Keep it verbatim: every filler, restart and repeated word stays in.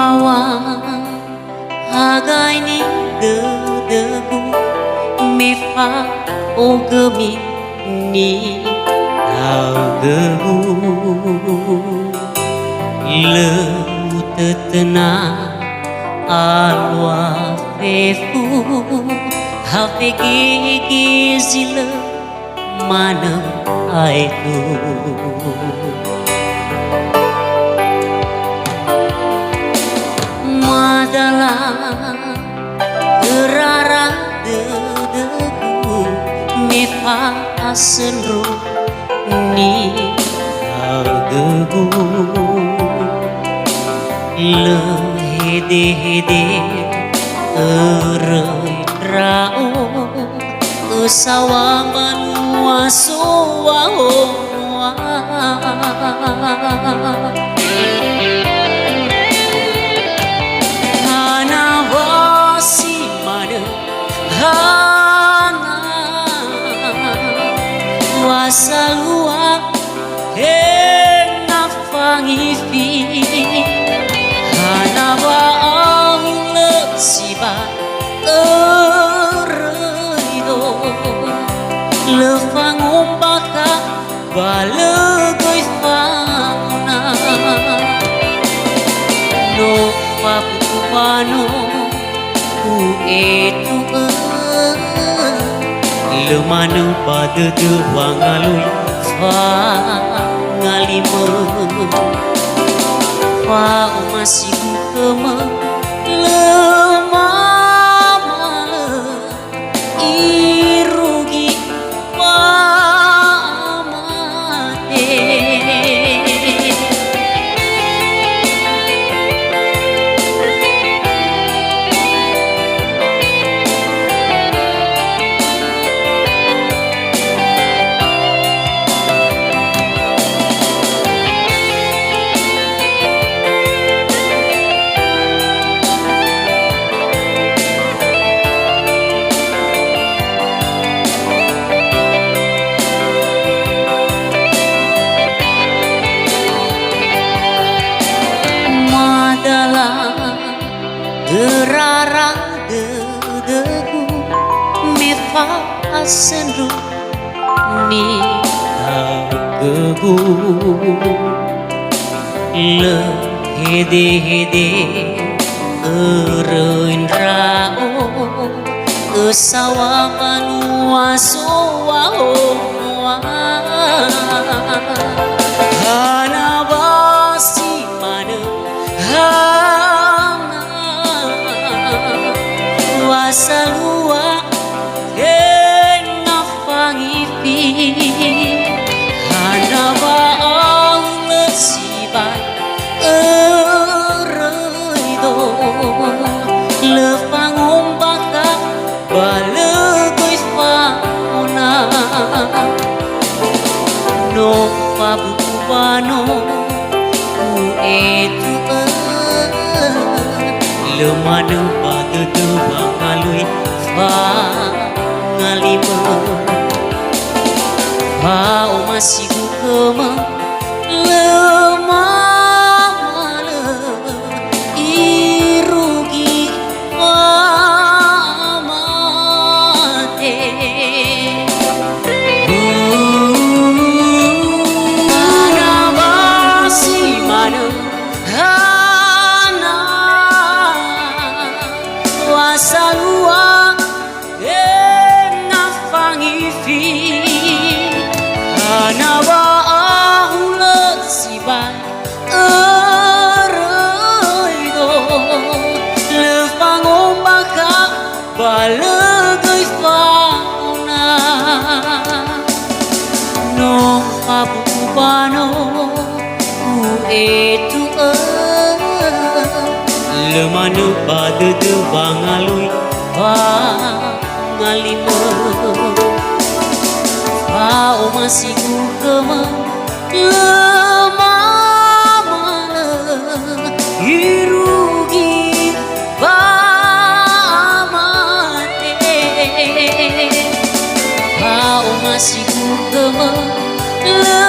Wa hagai nidödögu me fa'ogömi nidaögögu. Lö utötöna alua fefu, ha fegege zi lö manö aetu. Madala örara dödögu me fa'asöndro nidaögögu. Lö hedehede öröi ndra'o, ösaŵa mbanua soŵaoa. Hana wa si manö, hana wa salua he na fangifi, hana wa ahu lö sibai öröido, lö fangombakha ba lö göi fa'ona. No fabu'u mbanö u'etu'ö, lö manö ba dödö wangalui fangalimö. Fa'omasigu khömö, lö mamalö irugi wa'amate. Madala örara dödögu me fa'asöndro nidaögögu. Lö hedehede öröi ndra'o, ösaŵa mbanua soŵaoa. Hana wa si manö, hana wa salua tenga fangifi, hana wa ahu lö sibai öröido, lö fangombakha ba lö göi fa'ona. No fabu'u mbanö u'etu'ö, lö manö ba dödö wangalui fangalimö. Fa'omasigu khömö, lö mamalö irugi wa'amate. Hana wa si manö, hana wa salua tenga fangifi, hana wa ahu lö sibai öröido, lö fangombakha ba lö göi fa'ona. No fabu'u mbanö u'etu'ö, lö manö ba dödö wangalui fangalimö. Fa'omasigu khömö, lö mamalö irugi wa'amate. Fa'omasigu khömö, lö